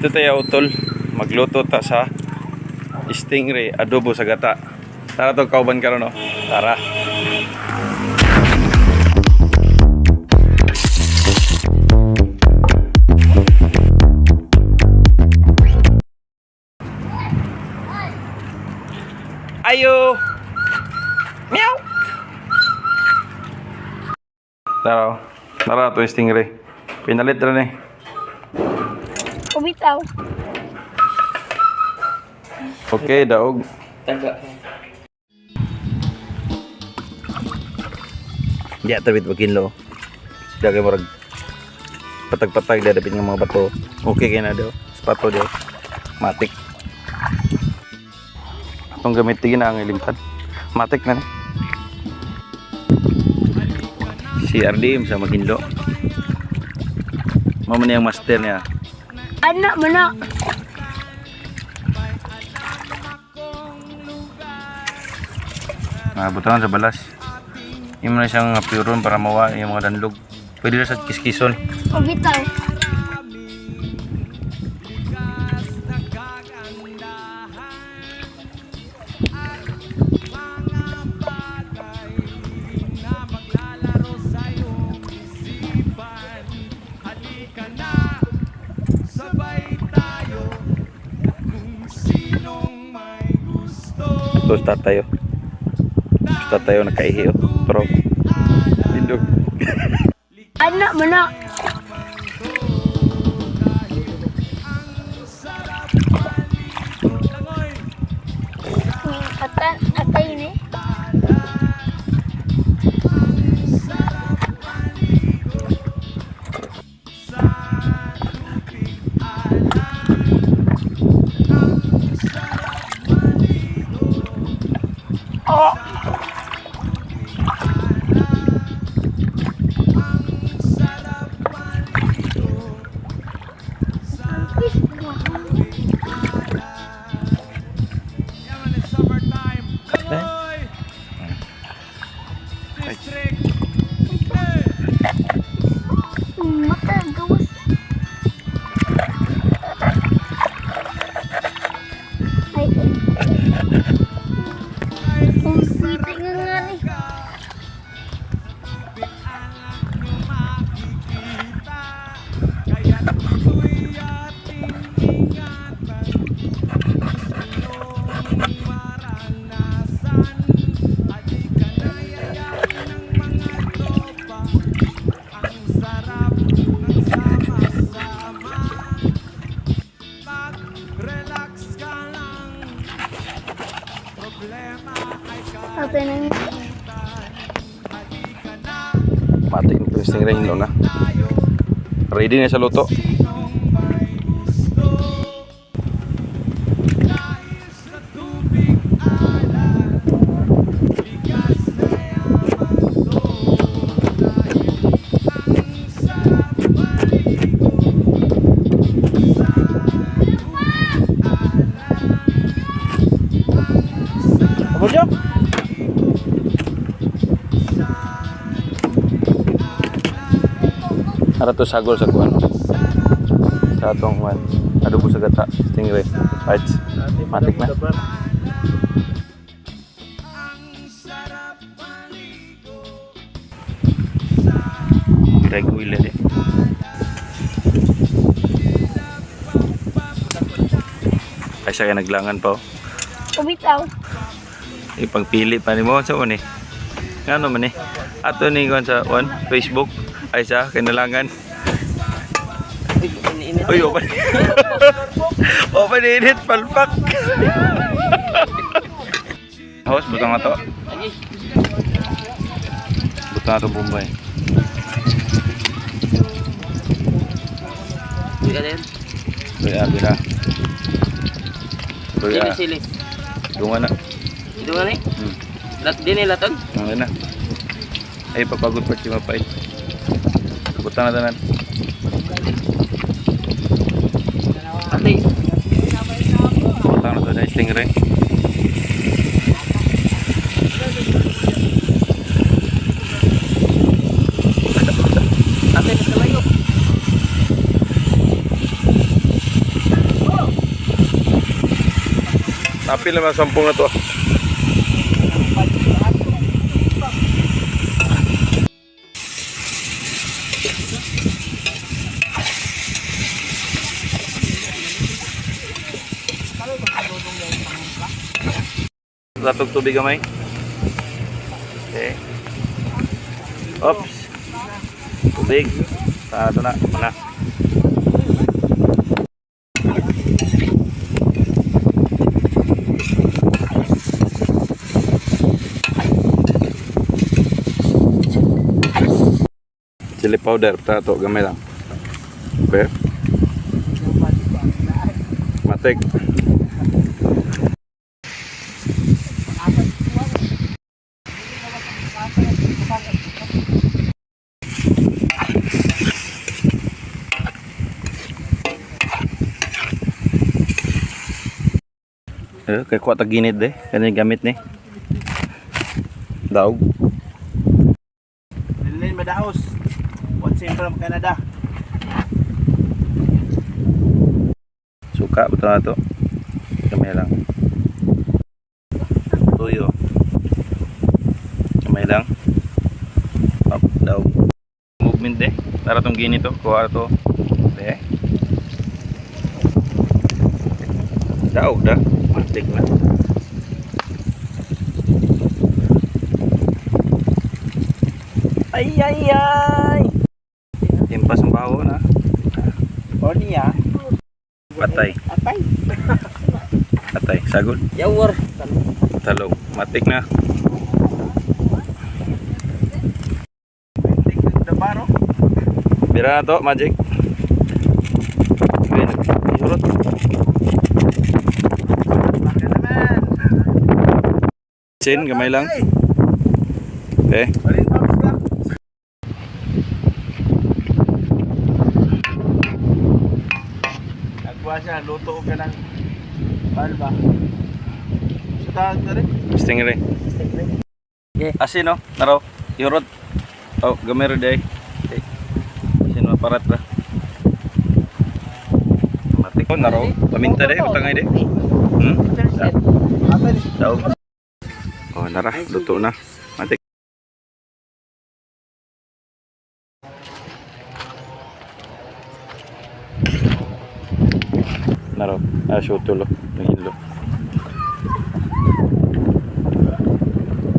Ito tayo, utol. Magluto ta sa stingray adobo sa gata. Tara to kauban karon, no. Tara. Ayo. Meow. Tara, oh. Tara to stingray. Pinalit ra ni. Umitaw. Okay, daog. Taga. Di tabit makinlo. Di kay murag patag-patag di dapit nga mga bato. Okay kay na daw. Spato daw. Matik. Atong gamit tigin na ang ilimtan. Matik na ni. Si RDM sa makinlo. Mao man ang master niya. Anak mo na. Ah, butangan sa balas. Imo na siyang puron para mawa yung mga danlog. Pwede na sa kiskison. Umitaw. Tapos tatayo. Tapos tatayo nakaihi, oh. Pero tindog. Anak mo na. Atan, atay ni. Oh. Mata, gawas. Ay. Ang sweet nga nga ni. Atay na nga. Matik na itong stingray nilo na. Ready na sa luto. Abot. Ara to sagol sa kuan. Sa atong kuan. Adobo sa gata, stingray. Right. Matik na. Drag wheel eh. Ay siya kay naglangan pa, oh. Umitaw. Ipagpili pa nimo sa ni. Ngano man eh? Ato ni kuan sa one Facebook ay sa kinalangan. Uy, open. Open init palpak. Host, butang na to. Butang na to Bombay. Sige na yan. Bira, bira. Bira. Sili, sili. Dunga na. Ito nga ni. Lat din eh, laton. Okay na. Ay, papagod pa si Mapay. Butang na tanan. Ate. Butang na to na stingray. Ate, nasa layo. Apil naman 10 na to. Latog tubig gamay. Okay. Oops. Tubig. Sa ato na. Na. Chili powder tato gamay lang. Okay. Matik. Eh, kay kuha tag ginid eh. Kani gamit ni. Daog. Lilin Madaos. What's in from Canada? Suka betul na to. Gamay lang. Tuyo. Gamay lang. Up, daog. Movement eh. Tara tong gini to. Kuha to. Eh. Daog da. Matik na. Ay ay ay. Timpas ang baho na. Ornia. Patay. Atay. Patay. Sagol. Yawar. Talong. Matik na. Dabaro. Bira na to, Magic. Okay, nag-isurot. Baka naman. Chin, gamay lang. Okay. Alin pa basta? Nagkuha siya, luto ka ng paano ba? Sa tawag na rin? Stingray. Okay. Asin, no? Naraw. Iurot. Oh, gamay rin day. Okay. Asin, maparat ra. Matik. Oh, naraw. Paminta day, utangay day. Hmm? Atay. Daog. Oh, nara. Luto na. Matik. Naraw. Ah, shoot tulo. Nangilo.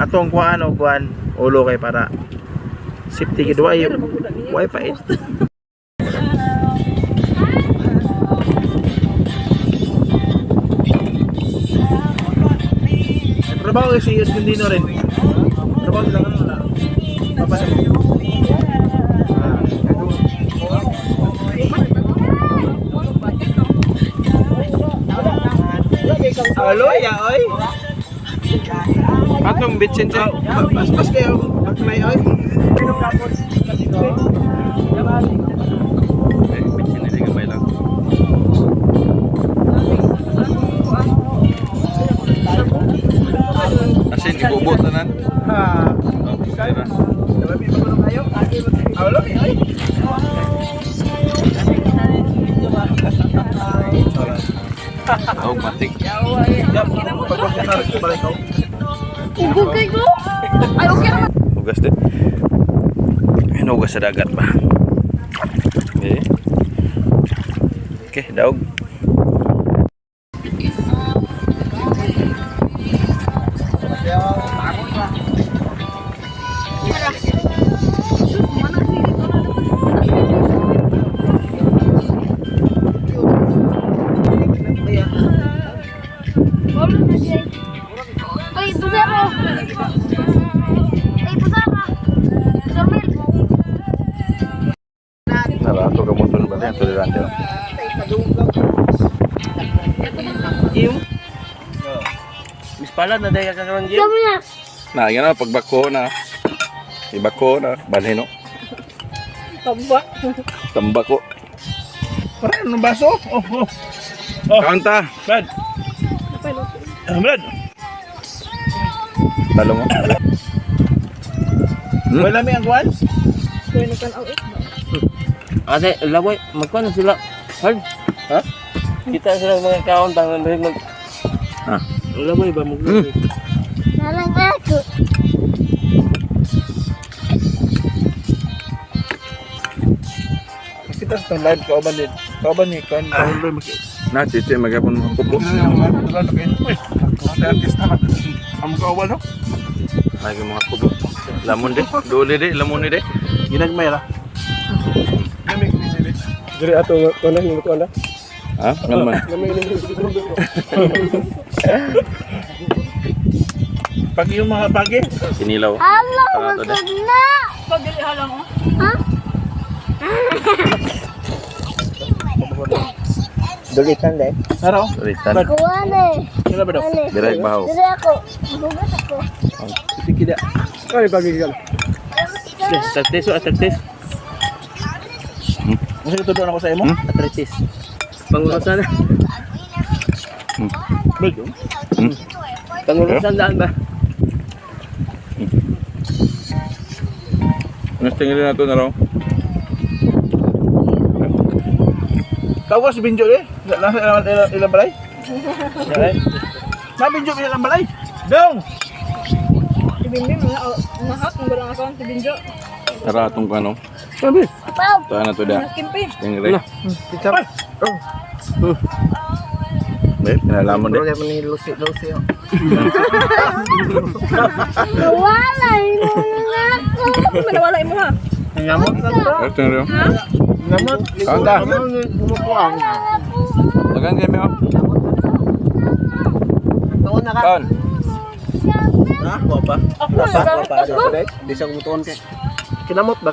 Atong kuan o kuan ulo kay para safety gid way way pait. Trabaho si Escondino rin. Trabaho sila ano na. Papasok. Alo ya oy. Atong bitsin siya. Paspas kayo. Akmay oy. Eh, bitsin nila gamay lang. Asin, ibubo tanan. Ha. Oh, tira. Dami ba kuno kayo? Alo oy. Oh, matik. Ugog kay ko. Ay, okay naman. Hugas din. Ayun, hugas sa dagat ba? Okay. Okay, daog. Wala na dyan. Ay, busara. Ay, busara. Sormel. Nara, ato kamuton ba? Ato dilante. Jim. Miss Palad na dahil ka karon Jim. Dami na. Na, yan na, pagbako na. Ibako na. Balhin, no? Tamba. Tambako. Parang anong baso? Oh, oh. Oh. Kaunta. Brad. Brad. Talong mo. Wala may ang kuan? Ate, laway, magkuan na sila. Hard. Ha? Kita sila mga kaon tangan mag Ah. Wala mo iba mo. Nalang ako. Kita sa live kauban din. Kauban ni kan. Na chichi magyapon mga kubo. Artista man. Ang kauban no? Lagi mga kubo. Lamon de, duli de, lamon de. Ginagmay ra. Diri ato wala ni ko na. Ha? Ngano man? Pag yung mga pagi. Kinilaw. Hala, Tara, to, de. masod na. Pagdili halang oh. Ha? Dulitan dai. Naro. Ulitan. Kuha na eh. Kila ba daw? Ano? Direk bahaw. Dire ako. Hugot ako. Kida. Ay pagi ka. Arthritis oh, arthritis. Unsa gituduan ako sa imo? Hmm? Arthritis. Pangurusan. Medyo. Pangurusan daan ba? Ano tingin na to na raw? Tawas binjo eh. Nasa ilang ilang ilang balay? Na binjo ilang balay. Dong. Si Bimbim, nahak, ang walang account si Binjo. Tara atong kano. Sabi. Pau. Taan na to da. Kimpi. Tingin. Kitsap. Oh. De, kinalamon de. Problema ni Lucy Lucy. oh. Nawala. Hinulong ako. Manawala mo ha. Ngamot na to. Eh, tingin. Ngamot. Kanta. Umupuang. Dagan kami oh. Tuon na ka. Kaon. Ha, wa pa. Ako na gamit ako. Di siya kumutuon kay. Kinamot ba?